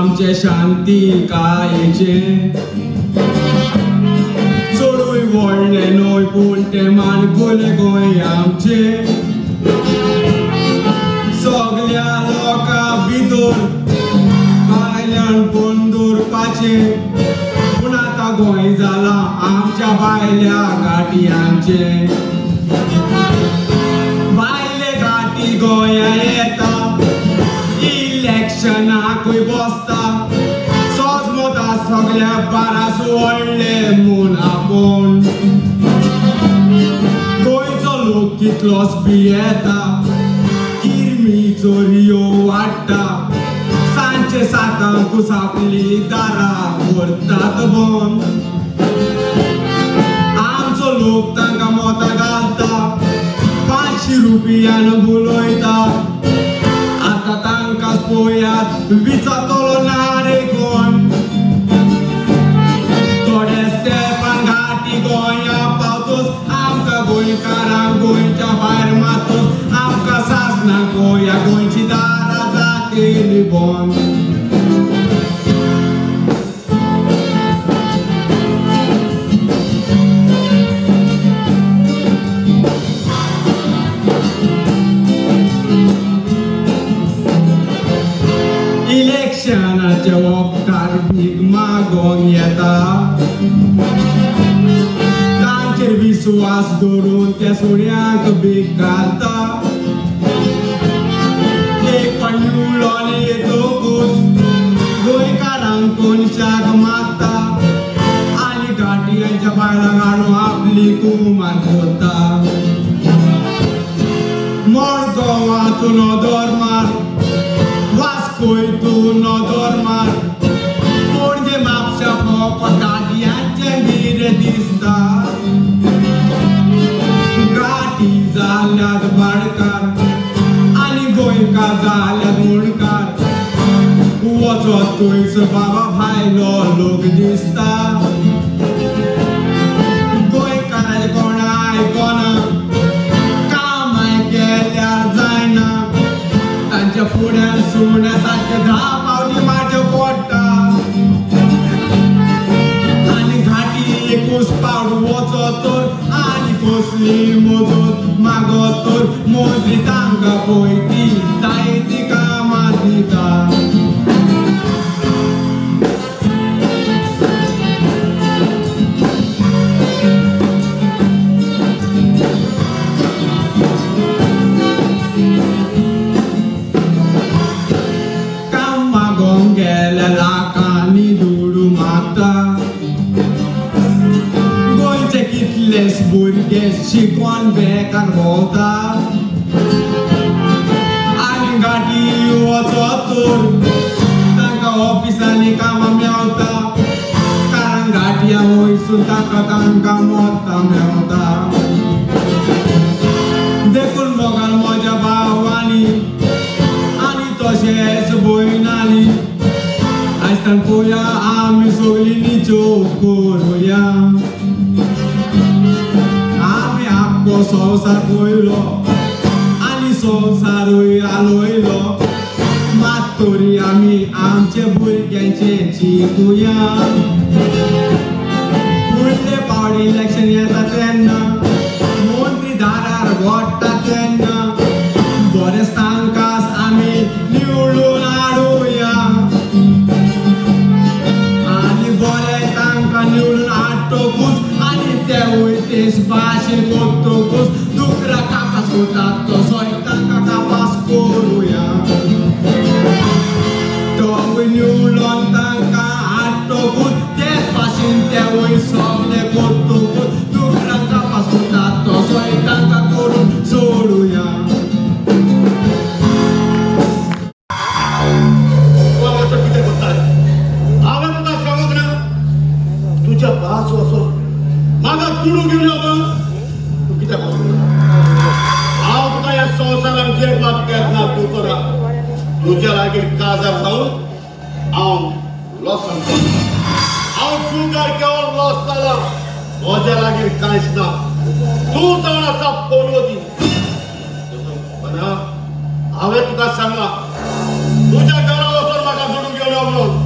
आमचे शांतिकायेचे चडूय व्हडलें न्हय पूण तें माणकुलें गोंय आमचें सगल्या लोकां भितर भायल्यान पण दवरपाचें पूण आतां गोंय जालां आमच्या भायल्या गांठयांचें भायले गांठी गोंया येता इलेक्शनाकूय बसता सोजमता सगल्या बारास व्हडले म्हूण आपूण गोंयचो लोक कितलोच भियेता किरमी चोरयो वाडटा सांजचे सातांकूच आपली दारां व्हरतात बंद आमचो लोक तांकां मोतां घालता 500 रुपयान बुलयता आतां तांकां पळयात विचारतलो ना रे कोण थोडे तेंपान घाटी गोंया पावतोच आमकां गोंयकारांक गोंयच्या भायर मारतोच आमकां सासना गोंया गोंयची दारां जातली बंद. इलेक्शनाच्या वखदार भीक मागोंक येता तांचेर विस्वास दवरून त्या सुण्यांक भीक घालता एक फावट निवळोन येतकूच गोंयकारांक कोनशाक मारता आनी गांठयांच्या बायलांक हाडून आपली कुमार करता. मडगांवां तूं नदर मार वास्कोय तूं नदर मार पणजे म्हापशा फकत गांठयांचें भिरें दिसता गांठी जाल्यात भाडकार आनी गोंयकार जाल्यात मुंडकार वचत थंयसर बाबा भायलो लोक दिसता गोंयकाराचें कोण आयकना कामाय केल्यार जायना तांच्या फुड्यान सुण्या सारकें 10 पावटी मारचें पडटा आनी घाटी एकूच पावट वचत तर आनी कसली मजत मागत तर मंत्री तांकां पळयती जायतीं कामां दिता. काम मागोंक गेल्या लाखांनी दुडू मागता गोंयचे कितलेच भुरगे शिकोन बेकार भोंवता आनी गांठी वचत तर तांकां ऑफिसांनी कामां मेवता कारण गांठयां वयसून तांकां तांकां मोतां मेवता. देखून मोगान म्हज्या भावांनी आनी तशेंच भयणांनी आयज पळोवया आमी सगळीं निचो करुया आमी आख्खो संवसार पळयलो आनी संवसारूय आलोयलो मात तरी आमी आमचे भुरग्यांचें चिंतुया. फुडले फावट इलेक्शन येता तेन्ना मंत्री दारार वडटा तेन्ना बरेंच तांकां आमी निवडून हाडुया आनी बरें तांकां निवडून हाडटकूच आनी तेवूय तेच भाशेन करतकूच दुकरा कापास करतात तसोय तांकां कापास करुया. तोवूय निवडून तांकां हाडटकूच तेच भाशेन तेवूय सगळें करतकूच दुकरा कापास करतात तसोय तांकां करून सोडुया. कितें करता हांवें तुका सांगूंक ना तुज्या भास वचो म्हाका दुडू घेवन यो म्हणून तूं कित्याक वचूंक ना. हांव तुका ह्या संवसारान जेवपाक येतना तूं करा तुज्या लागीं काजार जावन हांव लॉसान पडला हांव जुगार घेवन लॉस जाला म्हज्या लागीं कांयच ना तूं जावन आसा पनवती हांवें तुका सांगलां तुज्या घरा वचून म्हाका दुडू घेवन यो म्हणून.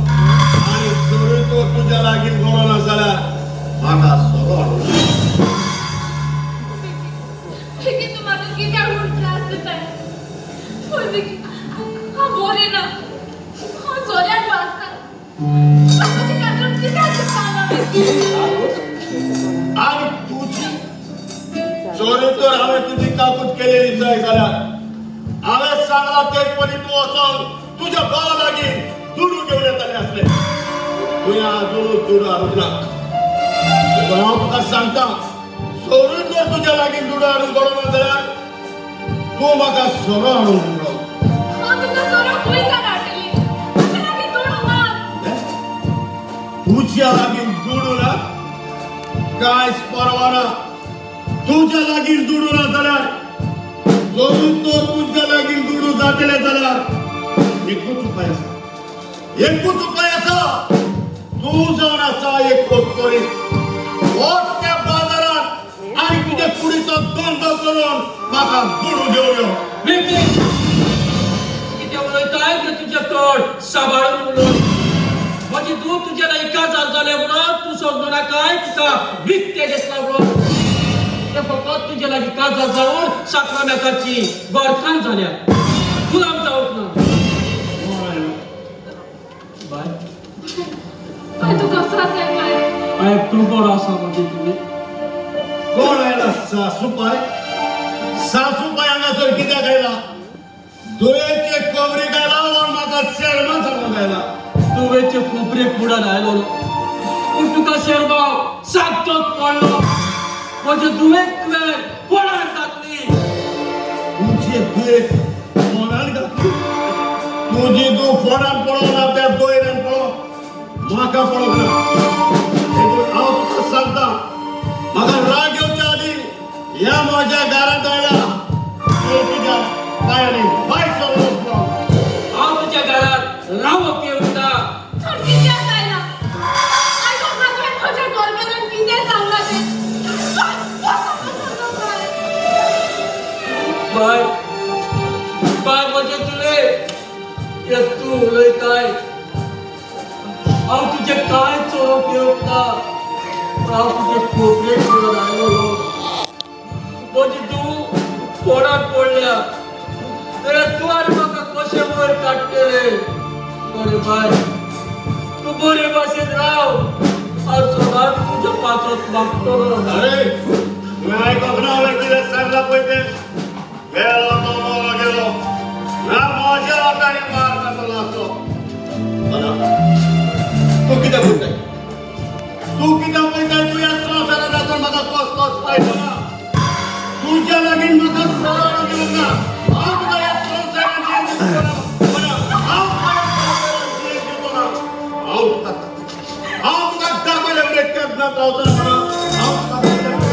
सोरो हाडूंक ना. विकी, तूं म्हाका कित्याक म्हूण त्रास दिताय? पळय विकी, हांव बरें ना, हांव जोऱ्यान वाचता. म्हजी कातरून कित्याक दिसता विकी? आणि तुजी चोरी तर हांवें तुजी काकूत केलेली जाय जाल्यार हांवें सांगला तेच परी तूं वचोन तुज्या भावा लागीं दुडू घेवन येताले आसले. तुवें आजुनूच दुडू हाडूंक ना. देखून हांव तुका सांगता, सोडून जर तुज्या लागीं दुडू हाडूंक पडना जाल्यार तूं म्हाका सोरो हाडूंक दिवलो. हांव तुका सोरो खंयच्यान हाडटली? म्हजे लागीं दुडू ना. तुज्या लागीं दुडू ना? कांयच परवा ना. तुज्या लागीं दुडू ना जाल्यार, सोडून तो तुज्या लागीं दुडू जातले जाल्यार एकूच उपाय आसा, एकूच उपाय आसा. तूं जावन आसा एक कोस्तोरी, वच त्या बाजारात आनी तुजे कुडीचो धंदो करून म्हाका दुडू घेवन यो. विकी, कितें उलयताय तें तुजें तोंड सांबाळून उलय. म्हजी दूद तुज्या लागीं काजार जालें म्हणून तूं समजू नाकाय तुका विकतें घेतलां म्हणून. तें फकत तुज्या लागीं काजार जावन साक्रामेंताची गोरकान जाल्या, गुलाम जावंक ना. कोण आयलो? बाय. बाय, तूं कसो आसाय बाय? बाय, तूं बरो आसा मगे तुमी? कोण आयला? सासूपाय? सासूपाय हांगासर कित्याक आयला? दुयेचे कबरीक आयला वा म्हाका शेरमा सांगूंक आयला? तुवेचे कोपरे फुडान आयलो पूण तुका शेरभाव सागतोच पडलो. म्हजे दुयेंत तुवें कोणाक घातली? तुजी दुयेंत फोनान घातली? तुजी तूं फोनान पळोवना, त्या दोयऱ्यान पळोव, म्हाका पळोवंक ना. देखून हांव तुका सांगता, म्हाका राग येवच्या आदी ह्या म्हज्या घरांत आयला तूं तुज्या पांयांनी भायर सरून वच पळोव. हांव तुज्या घरात रावप येवंक ना. तर कित्याक आयला? आयकोंक ना तुवें म्हज्या गोरकारान कितें सांगलां तें? बाय, वच बाय. बाय, बाय, म्हजे तुवें हे तूं उलयताय, हांव तुजें कांय चोवंक येवंक ना. पूण हांव तुजे कोपरेक म्हणून आयलो. म्हजी तूं फोणाक पडल्या जाल्यार तूं आनी म्हाका कशें वयर काडटलें? बरें बाय, तूं बरे भाशेन राव, हांव सदांच तुज्या पासत मागतलो. अरे, तुवें आयकोंक ना हांवें कितें सांगलां पळय तें? गेलो तो मोरो गेलो ना, म्हज्या हातांनी मार खातलो आसलो. तूं कितें पळयताय? तूं कितें पळयताय? तूं ह्या संवसारांत आसून म्हाका कसलोच फायदो ना. तुज्या लागीं म्हाका सरळ दिवंक ना. हांव तुका ह्या संवसारांत जीण दिवचो ना. हांव तुका ह्या संवसारांत जीण दिवचो ना. हांव तुका दाखयलें म्हणजे केन्ना रावचो ना. हांव तुका दाखयलें.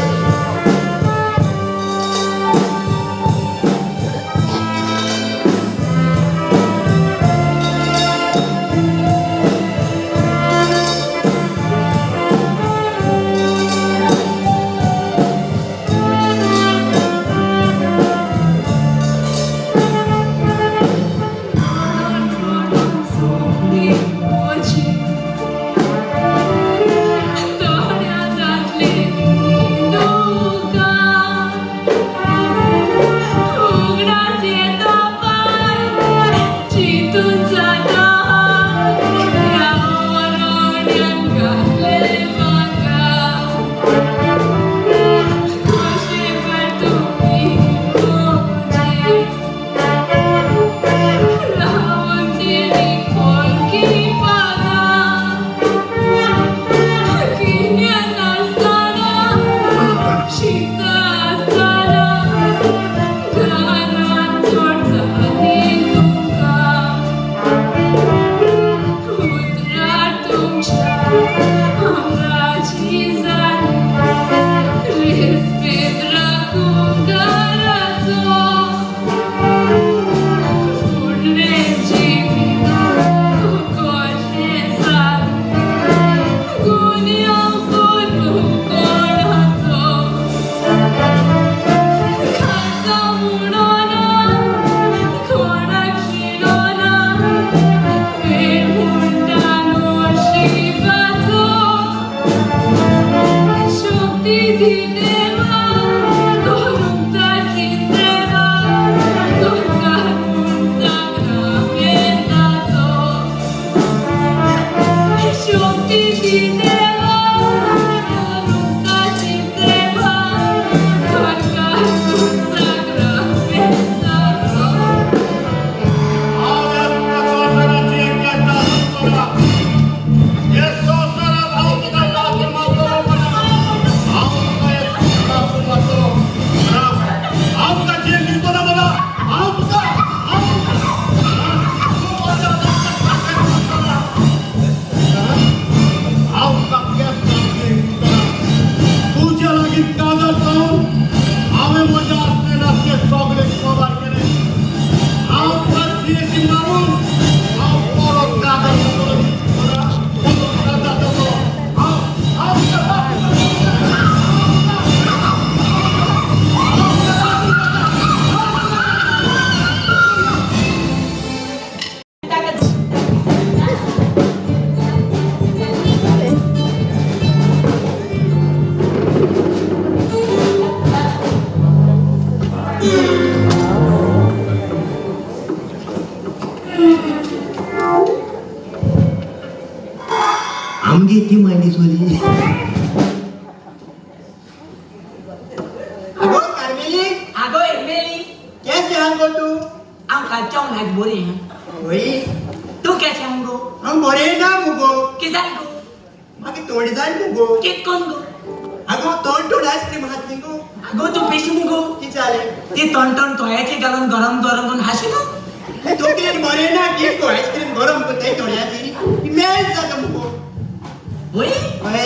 सगळें कबार केलें. हांव तुका जीएसटी मारून हांव परत काजार जातलो. परत काजार जातलो. हांव हांव तुका बाप. आमगे ती मांडी सोली. अगो कार्मेली. आगो एमेली. कैसे आंगो तू? हांव कालच्या उन्हात बरी. होय. तूं केशें मुगो? हांव बरें ना मुगो. कितें जालें गो? म्हाका तोंड जाय मुगो. कित कोन गो? अगो तोंड तोंड आयस्क्रीम घातली गो. आगो तूं पिशी मुगो. कितें जालें? ती तण तोयाची घालून गरम गरम करून हाशी न्हू. तोकलेन बरें ना की गो आयस्क्रीम गरम करताय तोंडाची ती मेल्ट जाता मुगो. होय. हय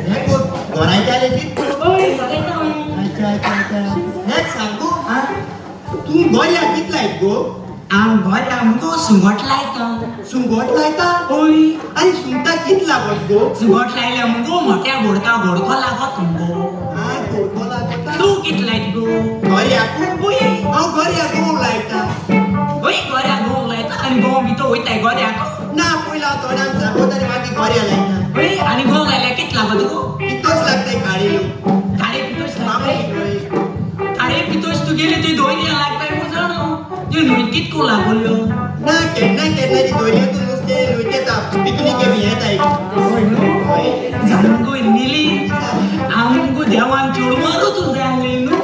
हें गो गोरायतालें की. होय बरें. अच्छा अच्छा अच्छा, हें सांगू तूं गोऱ्या कित लायत गो? हांव गोऱ्या मुगो सुंगट लायता. सुंगट लायता? होय. आनी सुंगटां कित लागत गो? सुंगट लायल्या मुगो मोट्या गोडका गोडको लागत मुगो. आं, गोडको लागता. तूं कित लायत गो? गोऱ्याकू? होय. हांव गोऱ्या गोव लायता. होय, गोऱ्या गोव लायता आनी गोव भितर वयताय गोऱ्याक? ना, पयलो हांव तोंडान चाबोता आनी मागीर गोऱ्या लायता. होय, आनी गोव लायल्यार कित लागत गो? पितोच लागताय काळी. काळे पितोश लागताय? काळे पितोश तुगेली ती दोन लागताय मु जाणो. ती न्हंय कित को लागल्यो? ना, केन्ना केन्ना ती दोरयेतून नुस्तें लुयत येता, पिकनीक बी येताय. होय न्हू. जाणा मुगो इरमेली, हांव मुगो देवान चेडवारूच जाय आसलें न्हू.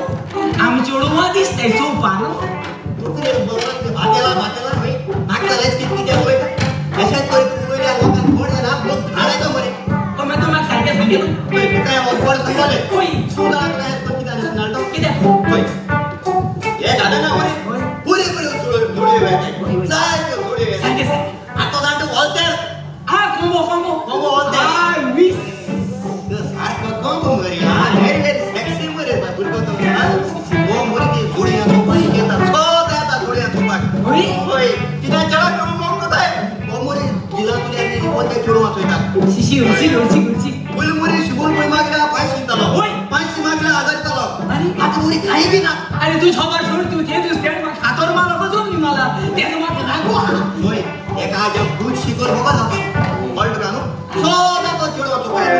आमी चेडवां दिसताय चोवपा न्हू. तकलेर बरोवन भातेला भातेला. हय, म्हाका जाल्यार कितें कितें उलयता अशेंच करीत उलयल्या लोकांक कोण जाणा लोक धाडायतो मरे. मागीर तूं म्हाका सारकें सांगें. पळय, तुका हें ऑफर सांगलें. होय. तूं जाणा तुका हें कितें जालें सुनाल्टो? कित्याक? पळय, हे दादा ना मरे. होय. पुरे पुरे जोडयो येताय. जायत्यो जोडयो येताय. सारकें सारकें. आतां जाणा तूं वोल्तेर. आ, कोंबो कोंबो. कोंबो वोल्तेर. आ वीस. सारको कोंबो मरे. व्हेरी व्हेरी सेक्सी मरे भुरगो तो. हो मरे, ती जोडयां चोवपाक येता, सदां येता जोडयां चोवपाक. होय? होय, कित्याक चेडा करून मोग कोताय हो मरे. जिला तुल्या वोल्तेर चेडवां चोयता. शिशी हरशी हरशी हरशी. पयलीं मरे शिगोन पळय मागल्या 500 दितालो. होय. 500 मागल्या 1000 दितालो. आनी? आतां मरे कांय बी ना. अरे तूं खबर सोड, तूं ते दुसऱ्यान म्हाका हातोर मारलो बसून न्ही मला तेजो म्हाका लागू आहा. होय, एका हाज्या दूद शिकोर खबर जाता कळ्ळें तुका न्हू. सदां तो चेडवा चोवपाक येता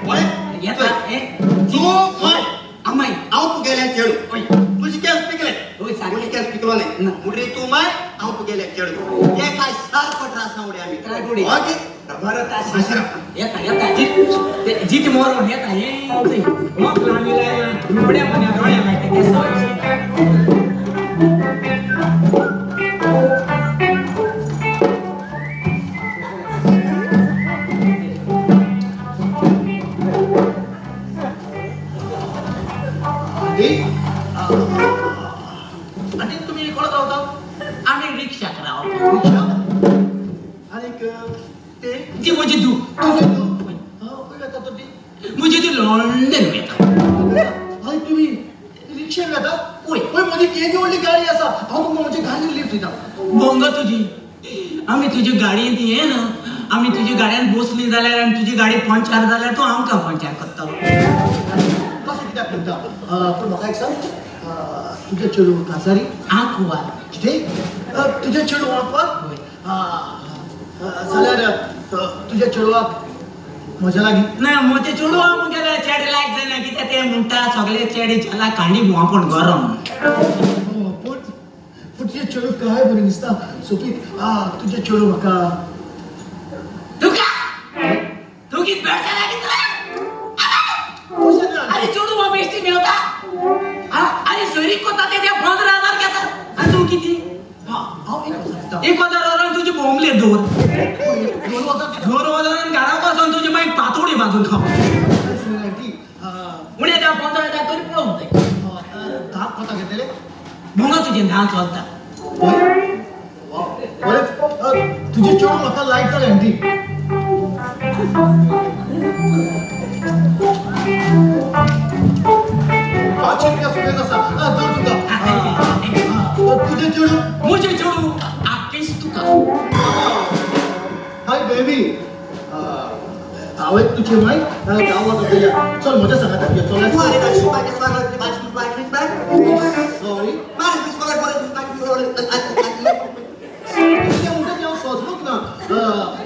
पळय. येता ए. तूं पळय. आमाय. हांव तुगेलें चेडूं. होय. तुजी केंस पिकले. होय, सारकें. तुजी केंस पिकलो न्ही. ना. म्हणटकीर तूं माय, हांव तुगेलें चेडूं. एका सारको त्रास ना उडय आमी. त्रास उडय. ओके. बरो तास येता येता जीत जीत मोरोन येता हे मोक लावन रुपड्या मन्या दोळ्या मेळटा केसो. आंटी, आंटी, तुम्ही कोणाक रावता? आमी रिक्षाक रावता. रिक्षा आनीक ते? ती म्हजी धूव. तुजें तूं खंय वेता तर ती? म्हजी ती लंडन वता. आनी तुमी रिक्षेन वेता? होय. पळय, म्हजी केदी व्हडली गाडी आसा. हांव तुमकां म्हजी गाडयेन लिफ्ट दिता. बोंग तुजी. आमी तुजी गाडयेंत ये ना, आमी तुजी गाडयेन बसली जाल्यार आनी तुजी गाडी पंचार जाल्यार तूं आमकां पंचार करतलो. तशें कित्याक म्हणटा? पूण म्हाका एक सांग, तुजें चेडूं काजारी? आंकवार. कितें? तुजें चेडूं आंकवार? होय. जाल्यार तुज्या चेडवाक म्हज्या लागीं. ना, म्हजें चेडवां मुगेलें चेडे लायक जायना. कित्याक तें म्हणटा सगळे चेडे चला कांडी भोंवा पूण गरम. पूण पूण तुजें चेडूं काय बरें दिसता सोपीत. तुजें चेडूं म्हाका. तुका तूं कित बेडसा लागीं तुला? कशें ना? अरे चेडूं बेश्टी मेवता? अरे सोयरीक कोता ते 15,000 घेता आनी तूं कितें? हांव 1,000 दिता. 1,000 वरान तुजी बोंबले दवर. 2,000 दिता. 2,000 घरा बसून तुजी मागीर पातोळी भाजून खावप. आंटी. उणें त्या 15,000 तरी पळोवंक जाय. 10 कोता घेतले. भोंगा तुजें 10 चलता. बरें, तुजें चेडूं म्हाका लायक जालें आंटी. 500 रुपया सुबेज आसा, धर तुका. तुजें चेडूं? म्हजें चेडूं आकेश तुका. हाय बेबी, हांवें तुजी माय गांवांत वचया. चल म्हज्या सांगाता चल. सॉरी, म्हणटा हांव सोंसलोच ना.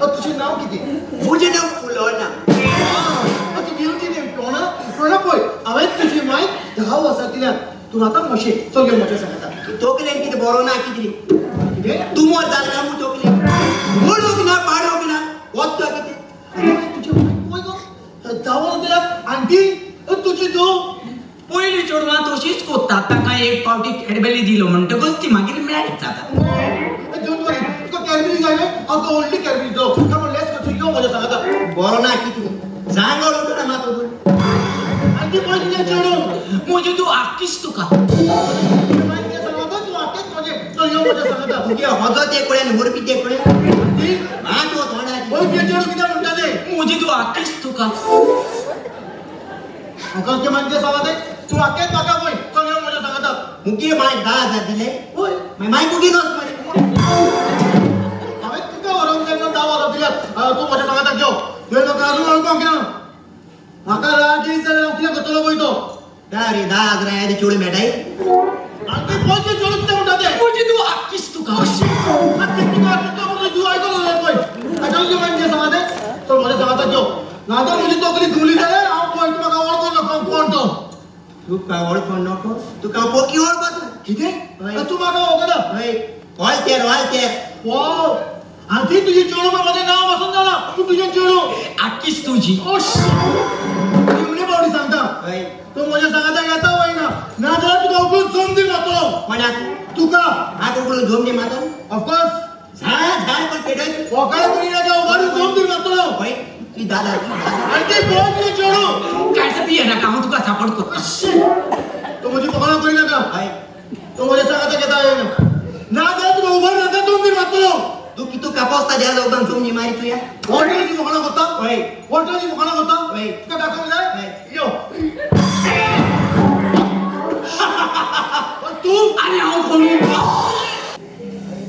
तुजें नांव कितें? म्हजें नांव फुलोना. तूं भिवची न्ही प्रोना. प्रोना पळय, हांवें तुजी माय 10 वर्सां दिल्या. तूं आतां म्हशे चल गे म्हज्या सांगाता. तोकलेन कितें बरो ना कितें? कितें तूं मोर जाल काय मू तोकलेन? मोडूंक ना पाडूंक ना वत्तो कितें? तुजी माय पळय गो 10 वर्सां दिल्या. आंटी तुजी धूव पयली चेडवां तशीच कोत्ता. ताका एक पावटी कॅडबेरी दिलो म्हणटकच ती मागीर मॅड जाता. Don't worry, तुका कॅडबरी जाय न्हय? हांव तुका व्हडली कॅडबरी दितलो. Come on, let's go. यो म्हज्या सांगाता. बरो ना कितें? सांगोड उठना मात तूं. आंटी पळय तुजें चेडूं. म्हजें धूव आकीश तुका. तुजें माय कितें सांगता तूं आकेच म्हजें. चल यो म्हज्या सांगाता. तुगे हजो ते कडेन मोरपी ते कडेन आंटी मात हो तोंडाची. पळय तुजें चेडूं कितें म्हणटा तें. म्हजें धूव आकीश तुका. म्हाका तुजें माय कितें सांगता तें? तूं आकेच म्हाका पळय. चल यो म्हज्या सांगाता. मुगे माय 10,000 दिले. पळय माय माय मुगे नोस मरे. हांवें तुका व्हरोंक जाय म्हणून 10 वर्सां दिल्यात. तूं म्हज्या सांगाता यो. तुवें म्हाका अजून वळखूंक ना. म्हाका राग येयत जाल्यार हांव कितें करतलो पळय तो. रे 10,000 येदी चेडूं मेळटाय. आंटी पळय तुजें चेडूं कितें म्हणटा तें. म्हजें धूव आकीश तुका. आकेच तुका तुका म्हणून तूं आयकलो जाल्यार पळय. आयकलो तुजें माय कितें सांगता तें? चल म्हज्या सांगाता यो. नाजाल्यार म्हजी तकली घुंवली जाल्यार हांव पळय तूं म्हाका वळखूंक नाका कोण तो. तुका वळखूंक नको. तुका पोकी वळखत ना. कितें? हय. तूं म्हाका वळखता? हय, वालतेर वालतेर. वाव, आंटी तुजें चेडूं म्हजें नांव पासून जालां. तूं तुजें चेडूं आकीश तुजी. निमणे पावटी सांगता. हय. तूं म्हज्या सांगाता येता वयना. नाजाल्यार तुका उकलून जोम दी मारतलो. कोणाक? तुका. हात उकलून झोम दी मारतलो? ऑफकोर्स. झाड झाड पण पेटय. वकाळ करी नाका, उबारून जोम दी मारतलो. हय, ती दादा. आंटी पळय तुजें चेडूं. कांयच भियेनाका, हांव तुका सपोर्ट करता. तूं म्हजी फकाणां करी नाका. हय. तूं म्हज्या सांगाता येता वयना. नाजाल्यार तुका उबारून हांगा जोम दी मारतलो. तूं कितू कापोस्ता द्या जावं जोम दी मारी तुया. वॉटराची फकाणां करता? हय. वॉटराची फकाणां करता? हय. तुका दाखोवंक जाय? हय. यो. तूं आनी हांव कोण?